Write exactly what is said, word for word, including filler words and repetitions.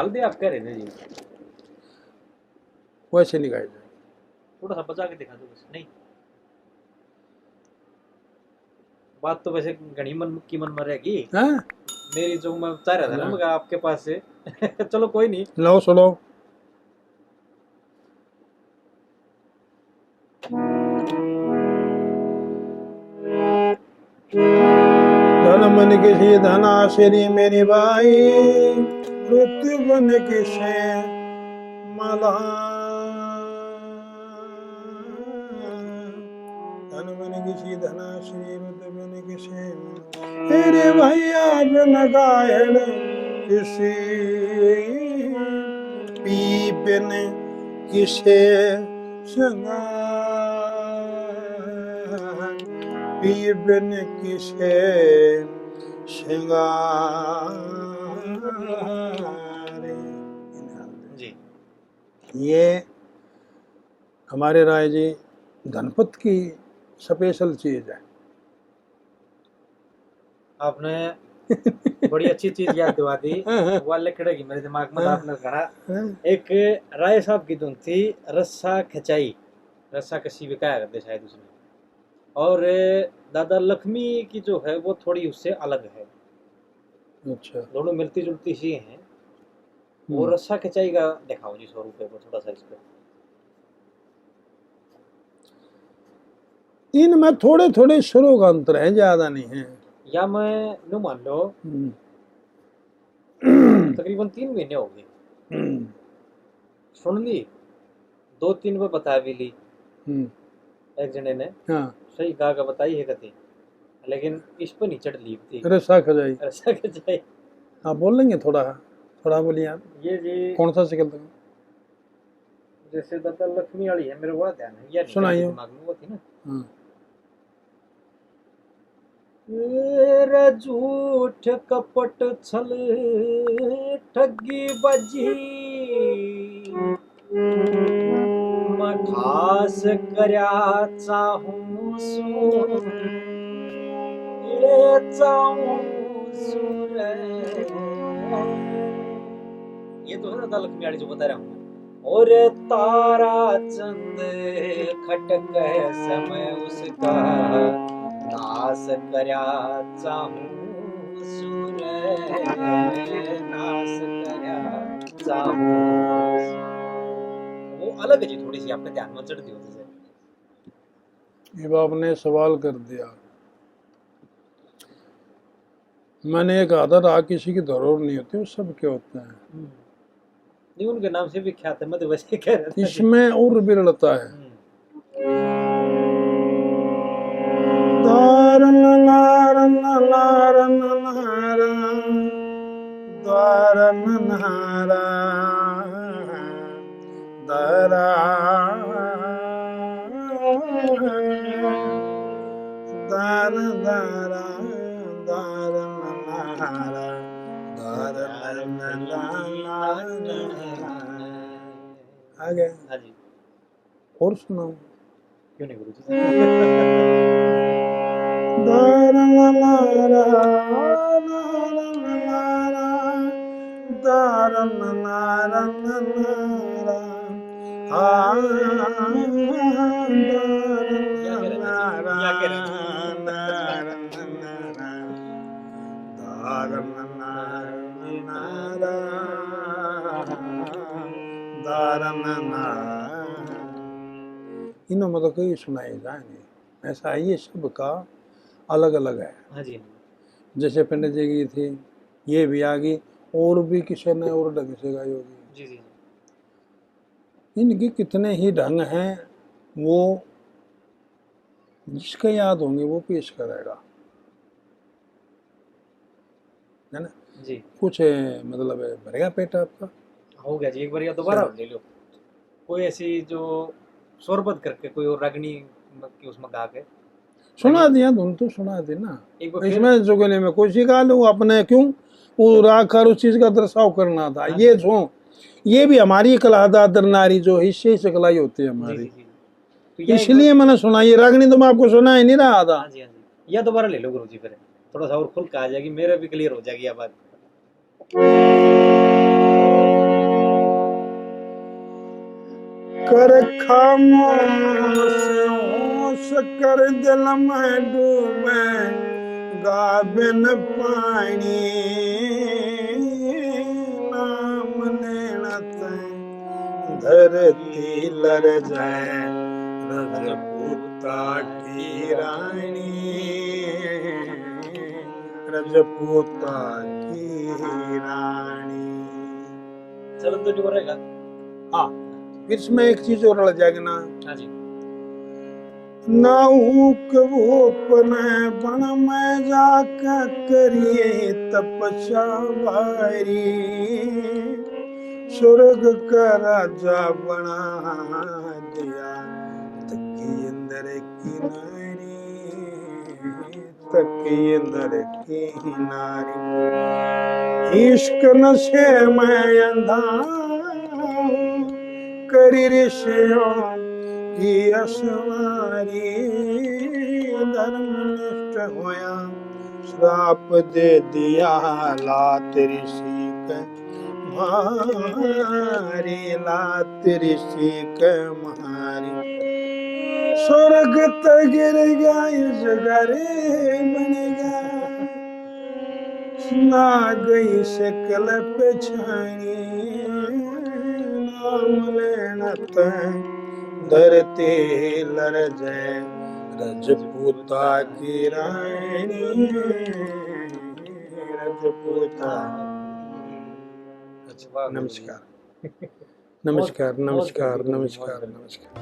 डाल दे, आप कह रहे थे जी। वैसे नहीं गाया जाए। थोड़ा सा बजा के दिखा दो बस। नहीं, बात तो वैसे घणी मन की मन में रहेगी। हाँ? मेरी जो मैं चाह रहा था ना, हाँ। मैं कहा आपके पास से। चलो कोई नहीं। लाओ सुनाओ। धन मन किसी धन आश्री मेरी बाई, रुत बन किसे मला। धन मन किसी धन आश्री रुत बन किसे। तेरे भैया बिन गायन किसी, पी बिन किसे श्रृंगार, पी बिन किसे श्रृंगार। जी। ये हमारे राय जी धनपत की स्पेशल चीज है। आपने बड़ी अच्छी चीज याद दिवा दी। हाँ, हाँ। वो लिकड़ेगी मेरे दिमाग में, हाँ। आपने कहा, हाँ। एक राय साहब की धुन थी, रस्सा खिंचाई, रस्सा कसी भी कहा करते शायद उसने। और दादा लक्ष्मी की जो है, वो थोड़ी उससे अलग है। अच्छा। दोनों मिलती जुलती सी हैं। वो हम्म। रस्सा खिंचाई का दिखाओ जी, सौ रुपये को थोड़ा सा इस पे। इनमें थोड़े थोड़े सुरों का अंतर है, ज्यादा नहीं है। या मैं न्यू मान लो, हम्म। तकरीबन तीन महीने हो गए। हम्म। सुन ली, दो तीन पे बता भी ली। हम्म। एक जने ने हाँ। सही गा के बताई है कती, लेकिन इस पे नहीं चढ़ ली थी। रस्सा खजाई। रस्सा खजाई। हाँ, बोलेंगे थोड़ा, थोड़ा बोलिए आप। ये जी कौन सा शिकल तक? जैसे दादा लक्ष्मी वाली है, मेरे वो ध्यान है, ये नहीं सुनाइए। दिमाग में वो थी ना। हाँ। तेरा झूठ कपट छल ठगी बाजी, मैं खास करया चाहूं सू, ये चाहूं सू रे। ये तो है दादा लक्ष्मी वाली जो बता रहा हूँ। और तारा चंद खटक समय उसका नाश करया चाहूं सूरज, नाश करया चाहूं। वो अलग है जी, थोड़ी सी आपके ध्यान में चढ़ती होती है। इब आपने सवाल कर दिया। मैंने ये कहा था, राग किसी की धरोहर नहीं होती, वो सबके होते हैं। हम्म। नहीं, उनके नाम से विख्यात है, मैं तो वैसे ही कह रहा था। इसमें और विरलता है। हम्म। दारन नारन नारन नारा, दारन नारा। दारा, दारा, दारा, दारा, नारा, दारा, नारा। आ गया? हाँ जी। और सुनाओ। क्यों नहीं गुरु जी? इन्हों में तो कई सुनाए जाएंगे। ऐसा है, ये सबका अलग-अलग है। हाँ जी। जैसे पंडित जी की थी, ये भी आ गई, और भी किसी ने और ढंग से गाई होगी। जी, जी, जी। इनके कितने ही ढंग हैं, वो जिसके याद होंगे, वो पेश करेगा। है ना? जी। कुछ, मतलब, भरेगा पेट आपका? हो गया जी, एक बार या दोबारा चलो। ले लो। कोई ऐसी जो स्वरबद्ध करके कोई और रागनी म-, की उसमें गा के। सुना दिया, धुन तो सुना दी ना। एक बार फिर। इसमें जुगले में कोई सी गा लो अपने, क्यों? वो राग का उस चीज का दर्शाव करना था। हाँ ये जी। सुन, ये भी हमारी कला, दादर नारी जो हिस्से से कलाई होती है जी, हमारी। जी, जी। तो ये एक इसलिए बार मैंने सुना, ये रागनी तो मैं आपको सुना ही नहीं रहा था। हाँ जी, हाँ जी। या दोबारा ले लो गुरु जी, फिर थोड़ा सा और खुल के आ जाएगी, मेरा भी clear हो जाएगी ये बात। खामोश होश कर दिल में डूबे गाबिन पानी। नाम लेना तै धरती लर जाए रजपूता की रानी, रजपूता की रानी। चलन तो नहीं हो रहेगा। हाँ, फिर इसमें एक चीज और रल जाएगी ना। हाँ जी। ना ऊक वूप ने बन में जाके करिए तपस्या भारी, स्वर्ग का राजा बना दिया तकी इंद्र की नारी। तकी इंद्र की नारी। इश्क नशे में अंधा हूँ, करी ऋषियों की असवारी। धर्मनिष्ठ होया, श्राप दे दिया लात ऋषि के मारी, लात ऋषि के मारी। स्वर्ग तै गिर गया इस घरे बन गया, ना गई शकल पछानी। नाम लेना तै धरती लर जाए रजपूता की रानी, रजपूता। अच्छा, नमस्कार। नमस्कार, नमस्कार, नमस्कार, नमस्कार।